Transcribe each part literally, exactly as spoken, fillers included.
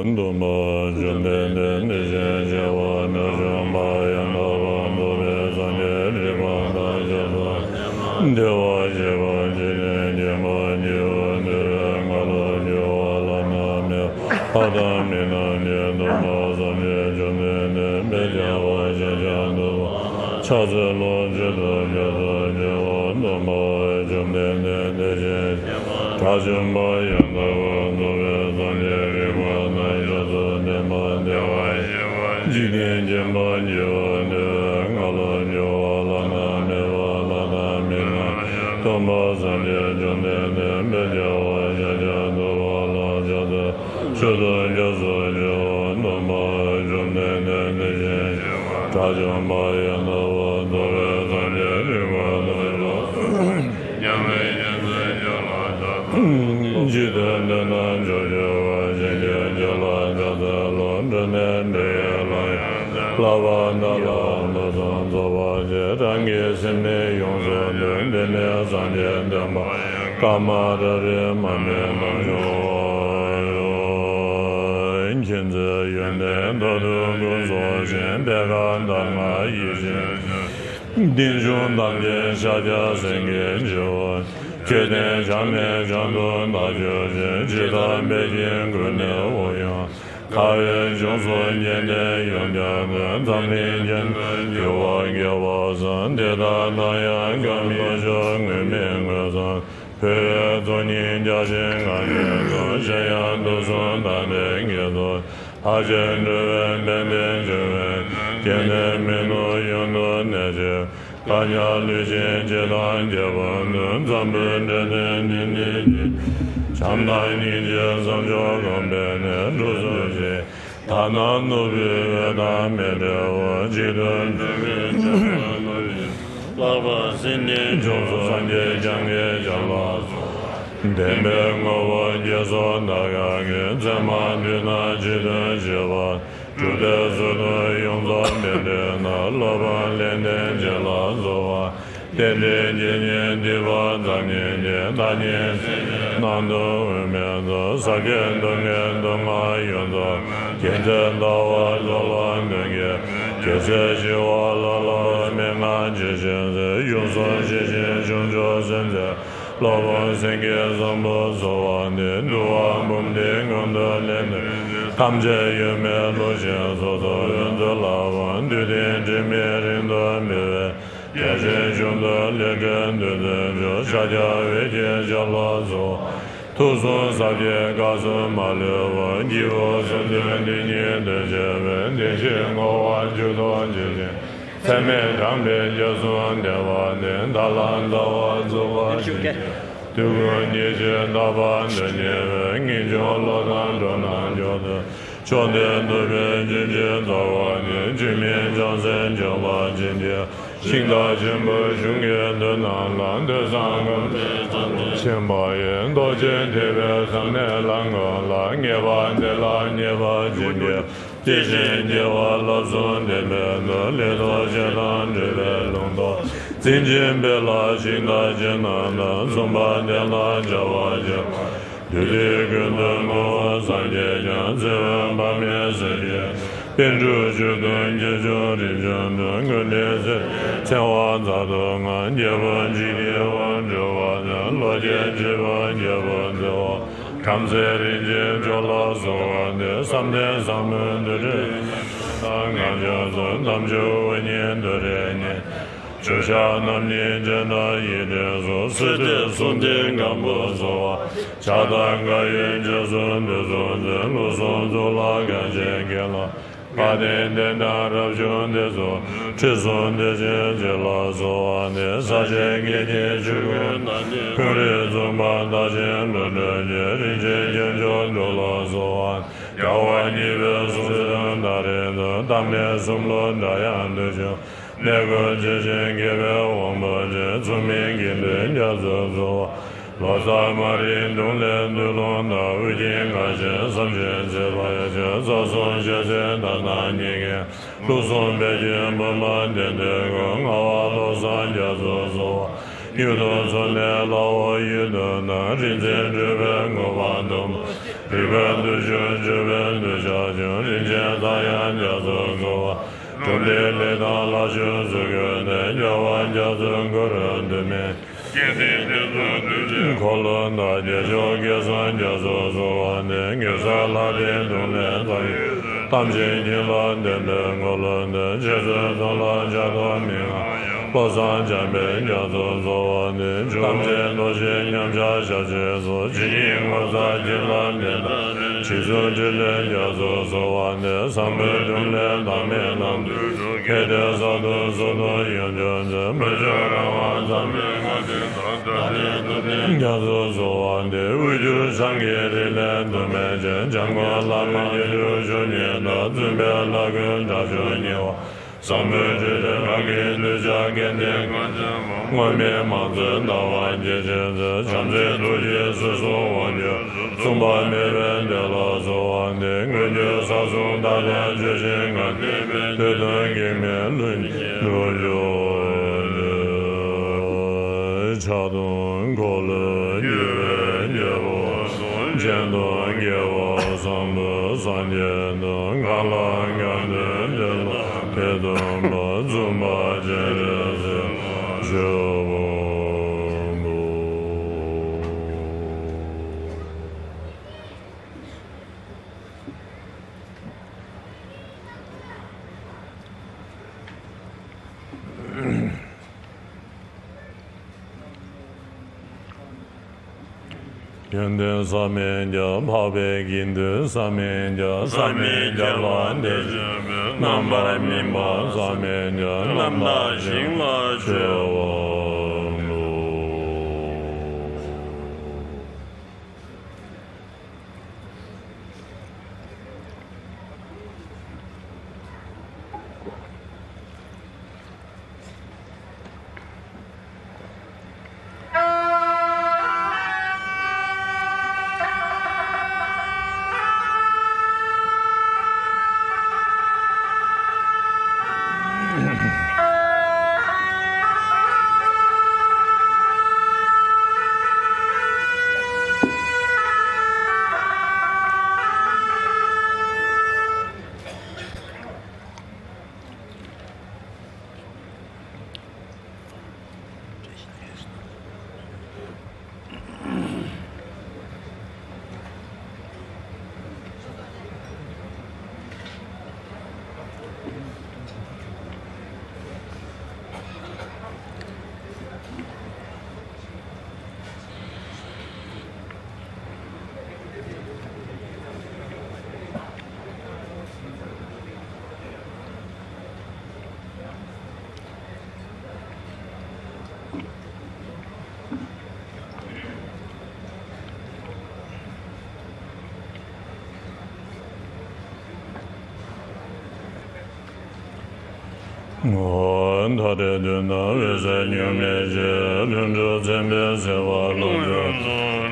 སྟོན་པ་བཅོམ་ལྡན་འདས་དེ་བཞིན་གཤེགས་པ་མི་འཇིགས་པ་ཡང་དག་པར་རྫོགས་པའི་སངས་རྒྱས་རིག་པ་དང་ཞབས་ཏོག་བདེ་བར་གཤེགས་པ་འཇིག་རྟེན་མཁྱེན་པ་ཉིད་དུ་འདུལ་བའི་ངག་ལ་འགྱུར་བ་བླ་ན་མེད་པ་དང་མི་རྣམས་ཀྱི་སྟོན་པ་སངས་རྒྱས་བཅོམ་ལྡན་འདས་དཔལ་རྒྱལ་བ་ཤཱཀྱ་ཐུབ་པ་ཕྱག་འཚལ་ལོ། མཆོད་དོ་བརྒྱ་སྟོང་ཕྱག་འཚལ་ལོ། སྟོན་པ་བཅོམ་ལྡན་འདས་དེ་བཞིན་གཤེགས་པ་དགྲ་བཅོམ་པ་ཡང་དག་པར་རྫོགས་པའི་སངས་རྒྱས་རིག་པ་དང་ཞབས་ཏོག་ལྡན་པ་བདེ་བར་གཤེགས་པ་འཇིག་རྟེན་མཁྱེན་པ་ཉིད་དུ་འདུལ་བའི་ངག་ལ་འགྱུར་བ་བླ་ན་མེད་པ་བླ་དང་མི་རྣམས་སྟོན་པ་སངས་རྒྱས་བཅོམ་ལྡན་འདས་དཔལ་རྒྱལ་བ་ཤཱཀྱ་ཐུབ་པ་ལ་ཕྱག་འཚལ་མཆོད་དོ་བརྒྱ་སྟོང་མཆོད་དོ། སྟོན་པ་བཅོམ་ལྡན་འདས་དེ་བཞིན་གཤེགས་པ་དགྲ་བཅོམ་པ་ཡང་དག་པར་རྫོགས་པའི་སངས་རྒྱས་རིག་པ་དང་ཞབས་ཏོག་ཉམས་ལེན་ཡོན་ཏན་ཅན་ལ་ཕྱག་འཚལ་ལོ། འཇིག་རྟེན་མཐའ་དག་མཆོག་སྤྱོད་པ་ཞིང་སྐྱོང་ཆོས་ལ་ཕྱག་འཚལ་ལོ། འབྲུ་ནི་འབྲུ་ཡི་ལྷ་ཡང་བསྟེན། བསླབ་པ་དང་བསླབ་པ་དང་ཚོགས་རྫོགས་པ་ཆེ། གྲངས་ཀྱིས་ཟིན་མེད་ཡོངས་སུ་འདུལ། འདི་ནི་སངས་རྒྱས་བསྟན་པ་ཀ་མ་ཏ་རི་མ་སྨད་ལ་འབྱུང་བ་ཡང་། མཁྱེན་བརྩེ་ཡོན་ཏན་མཐར་ཐུག་ཀུན་རྫོགས་ཤིང་། པད་དཀར་ཟླ་ལྔ་ཡིད་བཞིན་འཆར། རྟེན་འབྱུང་ཐམས་ཅད་ཤཱཀྱ་སེང་གེའི་བྱིན་རླབས། མཆོད་རྟེན་བྱམས་སྨན་བྱང་དུ་བདག་གྱུར་ཅིང་། ཇི་ལྟར་འབད་ཀྱང་ཀུན་ནས་དབུགས་དབྱུང་། དགའ་བའི་ལྗོངས་སུ་བསྙེན་དེ་ཡོངས་བསྐྱངས་ཏེ། འཛམ་གླིང་རྒྱན་དུ་འགྱུར་བ་རྒྱལ་བ་བཟང་། དེ་དག་དང་ཡང་འགལ་མི་ཕྱོགས། ངུས་མི་ངུ་ཙམ་བོས་པའི་ཚོགས་གཉིས། བརྒྱ་བྱིན་གང་ཡིན་ཀྱང་། གཞན་ཡང་དུག་གསུམ་དང་ནི་ཉེས་ཚོགས། ལྷག་བཅས་འགྲོ་བའི་ཕན་བདེ་འབྱུང་བའི་གནས། སྐྱེ་གནས་མི་ནུབ་ཡུན་དུ་གནས་ཤིང་། བཀག་ཉར་ལུས་ཅན་ཇི་ལྟར་འགྱུར་བ་དེ། འཛམ་བུའི་འབྲས་ལྡན་འདི་ནི་ཡིན། བྱམས་དང་སྙིང་རྗེ་བསམ་མཆོག་བསྒོམས་པས་ནི། འགྲོ་ཚུལ་ཇི་ཡིན་ཐ་ན་ནོར་བུའི་འོད་དང་མི་འབྲལ་བ། གཅིག་ཏུ་འདྲེས་པའི་འབྲས་བུ་ལ་ཡང་། ལྷག་པར་སེམས་ནི་ལྗོངས་སུ་སངས་རྒྱས་བྱང་ཆུབ་ལ་སོགས་པ། བདེན་པའི་ངོ་བོ་བརྒྱད་སོགས་དག་ཀྱང་གི། མཚན་མ་དུས་དང་ཕྱིས་དུས་བྱེད་པ། གྲུབ་པའི་ཚུལ་དུ་ཡོངས་རྫོགས་མི་འབྲལ་ན། སློབ་པ་ལེགས་ལྡན་འབྱེད་ལ་སོགས་པ། རྟེན་འབྲེལ་རྒྱན་གྱིས་བསྡུས་པ་ཙམ་ཉིད་ཀྱིས། བདག་ཉིད་སེམས་ཅན་རྣམས་དུ་འོས་མེད་དོ། ཟག་བཅས་སྡུག་བསྔལ་སྡུག་བསྔལ་ཡོངས་རྫོགས། རྒྱལ་མཚན་ཟླ་བ་རྫོགས་ལ་འདུད་ཀྱི། རྒྱལ་སྲས་ཞི་བ་ལྷ་ལ་སྨྲེ་སྔགས་ཀྱི་ཞལ་ཟས། ཡུམ་གསུམ་ཞི་ཞིང་བྱང་ཆུབ་སེམས་མཛད། སློབ་དཔོན་སེང་གེ་བཟང་པོ་གསོལ་བ་འདེབས། འདུལ་བ་འབུམ་སྡེ་མངོན་དུ་ལེན་ནས། ཐམས་ཅད་ཡོད་མེད་བློ་ཆེན་སོ་སོར་ཡོངས་འཛིན་ལ་ཕན། འདུལ་བསྟན་དྲི་མེད་རིང་དུ་སྤེལ་བའི། རྒྱལ་ཆེན་གཞུང་དུ་ལེགས་བཀྲལ་འདུལ་འཛིན་མཆོག། ཤཱཀྱ་འོད་ཀྱི་ཞབས་ལ་གསོལ་བ། ཐུགས་གསུང་ཟབ་རྒྱས་སྐབས་སུ་མ་ལུས་པ། སྐྱེས་བུ་གསུམ་ལྡན་འདི་ཉིད་དུ་བྱས་པའི། བདེན་བཞིའི་བསྔོ་བ་མཇུག་ཏུ་བྱེད་ཅིང་། ཚད་མེད་གྲངས་མེད་རྒྱ་གསུམ་བདེན་པ་འདི། བདག་ལ་སྩལ་བར་མཛོད་པར་བགྱི། དུས་ཀུན་ཉེར་ཞིར་བདག་པ་འདི་ཉེ་བའི། ངེས་འབྱུང་བློ་དང་འགྲོ་རྣམས་མཆོག་ཏུ། མཆོག་ལྡན་ཐུབ་པའི་སྤྱན་གྱིས་སྩལ་བ་འདི། འཇིགས་མེད་བྱང་སེམས་སྐྱོབ་པ་ཆེན་གྱི། ཞིང་བདག་ཆེན་པོའི་གཞུང་གི་མདུན་རྣམས་ལ། ཐོས་བསམ་སྒོམ་པའི་ཚད་མེད་ཆེན་པོ་ཡིས། རྡོ་རྗེ་ཐེག་པའི་ས་གནས་ལ་འགོད་ལ། ངེས་པ་འདི་ལ་མཉེས་པ་ཅན་གྱི། དེ་བཞིན་སྐྱེ་བ་བསླབ་གསུམ་ལྡན་པའི་མཐུས། ལེགས་ཐོབ་ཆོས་དང་འབྲེལ་བའི་ལུང་རྟོགས། འཛིན་ཅིང་སྤེལ་ལ་ཞིང་བདག་ཆེན་རྣམས་དང་། མཚུངས་པ་དེ་ལ་སྦྱར་བར་བྱ་བ། དུས་དུས་ཀུན་ཏུ་བསྔོ་བ་སངས་རྒྱས་ཀྱང་། ཚེ་འོད་དཔག་མེད་ཟེར་བའི། པཎ་གྲུབ་མཆོག་ཏུ་རྒྱལ་མཆོག་རིན་ཆེན་དུ། མངོན་ལེགས་ཚེ་འཚེ་བ་མཛད་དུ་མངའ། རྒྱལ་པོ་འཇིག་རྟེན་དབང་སྒྱུར་བ་དང་། ལོ་བརྒྱའི་བྱེད་པོ་རྒྱལ་པོ་བརྩེ་བ། བྲམ་ཟེ་རིན་ཆེན་མཆོག་ལ་གསོལ་བ་འདེབས། བསམ་གཏན་ཟབ་མོའི་མཐུས་བསྐྱེད་ལྔ་མཆོག་གསུམ། དམ་ཆོས་དབུ་བརྙེས་མཐུ་སྒྲིལ་ཉེར། ཆོས་སྐྱོང་རྣམ་གཉིས་སྤྱན་དྲངས་ཡིད་བཞིན་སོགས། སྲིད་མཐའི་གསུང་རྟེན་སྒམ་པོར་གསོལ་བ། ཕྱག་དང་འགལ་བའི་རྗེས་སུ་འདི་གསུམ་མཛད། ལུགས་གསུམ་གཙུག་ལག་ཁང་ཆེན་བརྒྱད་ལ། དགའ་ལྡན་ལྡན་དང་རབ་བྱུང་དེ་ཚོ། ཁྲི་སྲོང་བདེ་ཆེན་རྗེ་ལ་གསོལ་བ་འདེབས། ས་ཆེན་དགེ་བསྙེན་ཆོས་སྐུའི་སྣ་ནས། ཀུན་རིག་འཛུམ་པ་རྟགས་ཅན་བློ་གྲོས་ཀྱི། རིན་ཆེན་རྒྱན་མཆོག་འབྲུ་ལ་གསོལ་བ། རྒྱལ་བ་གཉིས་པའི་གཟུངས་གསོལ་དང་ད་རེས་དང་། གཏམ་ལན་གསུམ་ལོ་འདྲ་ཡང་འདོད་ཆུང་། གནས་ཀུན་ཆེ་ཆེན་དགེ་བའི་དབང་པོ་ཆེ། མཚུངས་མེད་དགེ་འདུན་རྒྱ་མཚོའི་གསོལ་བ། ལོ་གསར་མ་རིག་གདུང་ལས་འདུལ་ལུང་དང་། ཨུ་རྒྱན་ཁ་ཆེ་བསམ་ཤེས་མཛད་པ་ཡ་ཆེ། རྩ་གསུམ་ཞལ་གསེར་དང་སྣང་བརྙན་ཀྱི། ལུགས་གསུམ་དཔལ་གྱི་བུམ་པ་ལྡན་དུས་ཀུན། ལྔ་པ་བློ་བཟང་རྒྱ་མཚོའི་གསོལ་བ། མྱུར་དུ་ཚུར་གནས་ལྷ་འོག་ཡུལ་དུ་གནང་། རིག་འཛིན་སྤྲུལ་པའི་ངོ་བོ་དུ་མ། རིག་པའི་མཐུ་ཆུང་སྤྱོད་པའི་མཐུ་ཆ་ཆུང་། རིན་ཆེན་གཙང་ཡང་རྒྱ་མཚོའི་གསོལ་བ། གྲུབ་མཐའི་གླེགས་བམ་ལ་ཆོས་སུ་བཀོད་ནས། རྒྱལ་བ་རྒྱ་མཚོའི་འཁོར་དུ་མེད། སྐལ་ལྡན་དེ་ཚོ་འདུས་བྱས་འཁོར་ལོ་བདག། རྒྱལ་མཆོག་སྐལ་བཟང་རྒྱ་མཚོའི་གསོལ་བ་འདེབས། གེ་སར་ལྷ་སྡེའི་གདུང་ལས་ཐར་ཡོད་ཚུལ། དམ་ཅན་བྱིན་རླབས་ལྡན་པའི་འཁོར་ལོ་འདི། རྗེ་བཙུན་ཚོགས་ལ་སྦྱར་དུ་མི་མངའ། བློ་བཟང་འཇམ་དཔལ་རྒྱ་མཚོའི་གསོལ་བ་འདེབས། བཅོམ་ལྡན་རྡོ་རྗེ་མཉམ་གཞག་ཞབས་ཕྱི་སོགས། ཇི་སྙེད་ངོ་མཚར་བྱིན་རླབས་ལྡན་དང་ལྡན། རྗེ་བཙུན་འཕྲིན་ལས་རྒྱ་མཚོའི་གསོལ་བ་འདེབས། བཟང་པོའི་འབྱུང་གནས་བདག་མེད་ལམ་དུ་འགྲོ། གལ་ཏེ་གསར་དུ་གསུང་དུ་ཡོང་བྱུང་ཚེ། མི་བསྐྱོད་རང་དབང་འཛམ་བུའི་སྔ་ལྟས་དང་། རྒྱ་མཚོའི་གསོལ་བ་འདེབས། དབུས་འདུལ་བྱང་གི་རིག་ལས་འདུ་མེད་ཅན། འཇམ་མགོན་བླ་མ་དགེ་ལུགས་ཆོས་ཉིད་ལ། བཙུན་པའི་ལྷ་ཀུན་དགྲ་བཅོམ་ཉེ་བ། བཟང་པོའི་སྤྲུལ་སྟོན་གང་གི་གདུལ་བྱ་སྐལ་ལྡན་གང་ཅན་མ། སྔོན་མེད་མང་ཚོགས་སྣང་བ་རྒྱས་བྱེད་ཚེ། བྱམས་བརྩེའི་ཐུགས་རྗེས་སྲིད་གསུམ་དབང་སྒྱུར། མཚུངས་པ་མེད་པའི་བདེ་ལ་གསོལ་བ་འདེབས། མངོན་གྱུར་ས་གསུམ་མཐའ་དང་ཆོས་ཅན། གང་བསྟེན་པའི་དུས་གདོན་བགེགས་མེད་ལྷུན་གྱིས་གྲུབ་གྱུར་ཅིག། ཕྱག་དང་འཁོར་ལོས་སྒྱུར་བའི་རྒྱལ་པོ་དང་། སྤྱན་དང་རྒྱལ་བ་བཟང་པོ་སངས་རྒྱས་དང་། གང་ལ་གང་འདུལ་དེ་ལ་དེ་སྟོན་པ། བཙུན་པ་སྤྱན་རས་གཟིགས་ལ་མཆོད་པ་འབུལ། ཡོན་ཏན་བསམ་མི་ཁྱབ། འཕགས་པའི་དགེ་འདུན་བསམ་མི་ཁྱབ། བསམ་མི་ཁྱབ་ལ་དེ་བཞིན་གཤེགས་པའི། རྣམ་པར་སྨིན་པ་བསམ་མི་ཁྱབ། རྣམ་དག་ཞིང་ལ་མཆོད་པ་འབུལ། མཐའ་བྲལ་དོན་དམ་འོད་གསལ་གཉུག་མའི་ཞལ། ལྷུན་གྲུབ་མཚན་དཔལ་སེམས་དཔའ་སློབ་དཔོན།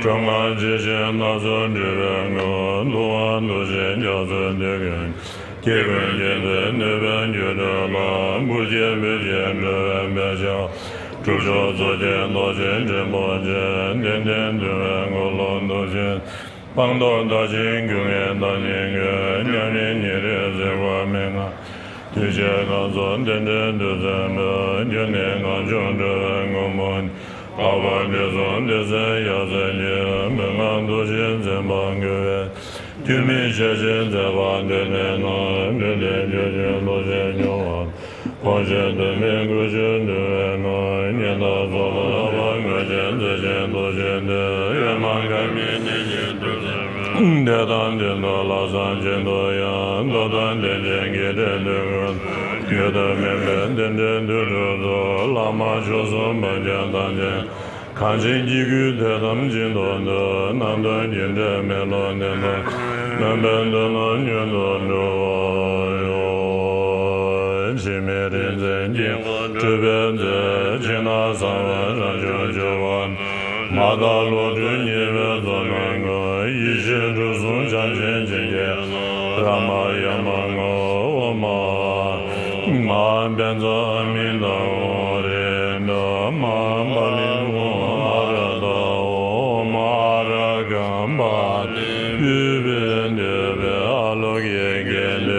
སྒྲོལ་མ་ཇི་བཞིན་སྣ་ཚོགས་སྤྲུལ་པའི་ངོ་བོ། ལྷུན་དབང་རྡོ་རྗེ་རྒྱ་མཚོ་འདི་ཀུན། སྐྱེ་ཀུན་སྐྱེད་ཚལ་གནས་པའི་རྒྱུར་གྲོལ་ལ། བུ་སྐྱེས་བུ་སྐྱེས་འགྲོ་བའི་འཕེལ་ཕྱག་སྒྲུབ་མཆོག་རྫོགས་ཆེན་རྡོ་རྗེ་འགྲེང་བུ་ཅན། བདེན་བདེན་འདུལ་བའི་འཁོར་ལོ་འདུལ་ཕྱིར། སྤངས་རྟོགས་མཐར་ཕྱིན་རྒྱུད་ལྔའི་བདག་ཉིད་ཀྱི། མཉམ་ཉིད་ཉེ་རིང་གཟིགས་པ་མི་མངའ། འདུས་བྱས་སྣ་ཚོགས་རྟེན་འབྲེལ་འདུལ་མཛད་པའི། རྒྱུད་སྣོད་ངང་བྱུང་འགྲོ་བའི་སྔོན་པོ་ཉིད། འཕགས་པ་དགེ་གསུམ་སྡེ་ཚན་ཡབ་སྲས་ཀྱི། མན་ངག་མཐུ་ཆེན་འཛིན་པ་བསྐུལ་བའི། ཐུན་མིན་ཤེར་ཕྱིན་མཛད་པ་འདི་ནས་ན། འབྲས་ལྡན་ཆོས་ཀྱི་བློ་ཆེན་མྱུར་བར། གོང་ཞུས་དོན་མིན་ཀུན་སྤྱོད་འདུལ་བའི་ངང་། ཉན་དང་ཚོགས་ལ་བསླབ་པ་དངོས་ཆེན་རྩེ་ཆེན་མདོ་ཆེན་ཏེ། ཡོན་མང་འགལ་མེད་གནད་ཀྱིས་བསྡུས་མཛད་པའི། དེ་དང་དེ་དག་ལ་སངས་རྒྱས་དང་ཡང་མདོ་དང་ལྡན་ཅིང་དགེ་ལྡན་དུ་ཀུན་ཡོད་དུ་མིན་པའི་དེ་འདྲའི་དུས་དྲུག་ཏུ་བླ་མ་མཆོག་གསུམ་དཔལ་ཀྱང་ཐམས་ཅད་གང་ཕྱིར་སྐྱེ་དགུའི་དེ་ཐམས་ཅད་དོན་དུ་རྣམ་དག་རྒྱུ་འབྲས་མེ་ལོང་ལྡན་དང་མུན་པའི་དུག་རྣམས་མྱུར་དུ་འགྲོ་བ་ཡང་། འཆི་མེད་རིག་འཛིན་དཀྱིལ་འཁོར་སྤྲུལ་པའི་མཛོད། ཕྱི་ནང་གསང་བ་རང་བྱུང་སྦྱོར་བ། མ་དག་བློ་གྲོས་ཉེ་བའི་ཚོགས་རྣམས་ཀུན། ཡེ་ཤེས་གྲུ་གསུམ་འཆང་ཆེན་བྱིན་གྱིས་བརླབ། རཱ་མ་ཡ་མ་ཨོཾ་མ་མ་པཉྩ་མི་ཏ་ཨོཾ་རེ་ཏྲ་མ་པ་ལི་ཨོཾ་མ་ར་ཏ་ཨོཾ་མ་ར་ཀམ་པ་ཏེ་བི་བི་དེ་བི་ཨ་ལོ་ཀེ་ཀེ་ཏེ།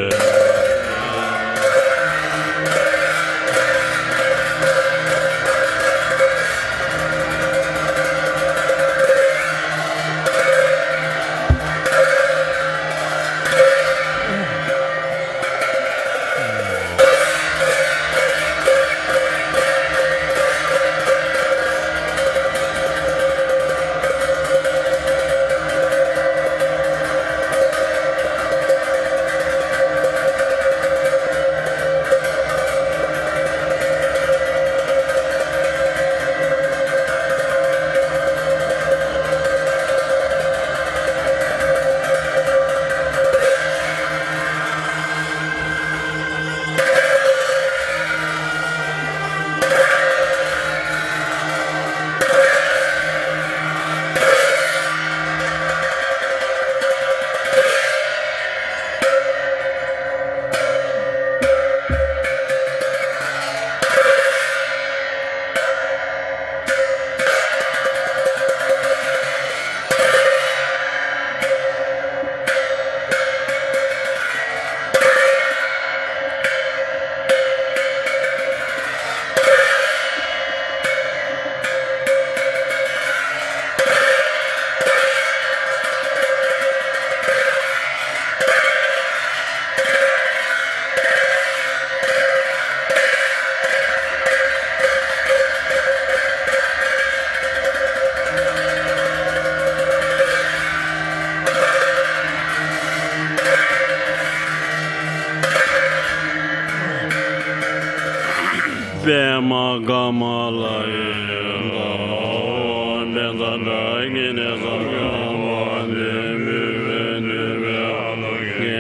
པདྨ་ཀ་མ་ལ་ཡི་ཡང་དག་པ་འོ། པཉྩ་བྲ་གི་ནི་སམ་ཡོ་བ་དེ་བི་བི་དེ་བི་ཨ་ལོ་ཀེ།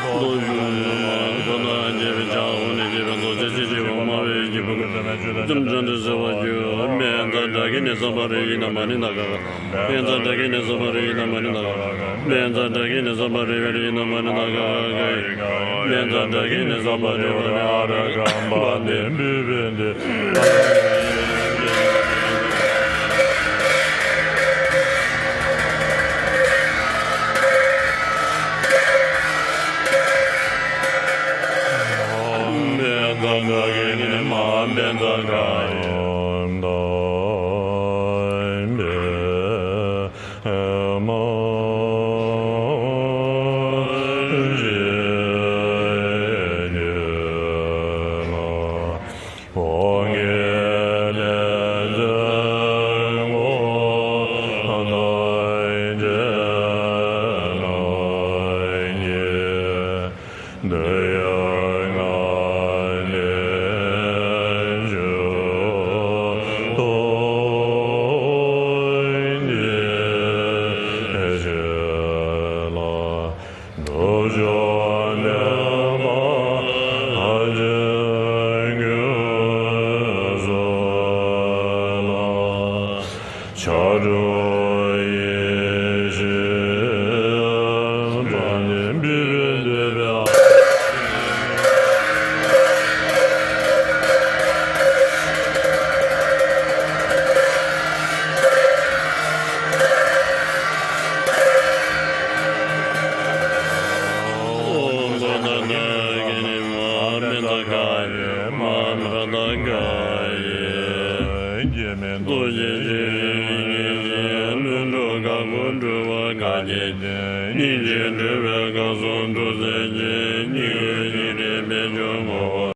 ལོ་གཞོན་ནུ་མ་ཁོ་ན་རྒྱལ་བའི་ཕྱག་འོ་ནས་རྒྱལ་བའི་རྫོགས་ཆེན་ཅི་ཞིག་འོ་མ་བའི་སྐྱེས་བུ་ཀུན་ཏུ་མེད་ཆོས་དང་ལྕམ་ཅང་དུ་ཟེར་བ་རྒྱུ། མེ་ད་དྲག་གི་ནི་བསམ་པ་རེ་ཡིན་ན་མ་ནི་ན་ག་ག། མེ་ད་དྲག་གི་ནི་བསམ་པ་རེ་ཡིན་ན་མ་ནི་ན་ག་ག། མེ་ད་དྲག་གི་ནི་བསམ་པ་རེ་བ་རེ་ཡིན་ན་མ་ནི་ན་ག་ག་ག་ཡི་ག། མེ་ད་དྲག་གི་ནི་བསམ་པ་རེ་བ་རེ་ཨ་ར་གམ་པ་ཏེ་བི་བི་ཏེ། ལ་ཉེ་ཞིང་སྙིང་རྗེས་སྤྲུལ་པའི་སྐུ་གསུང་ཐུགས་སྲས་ཀྱིས།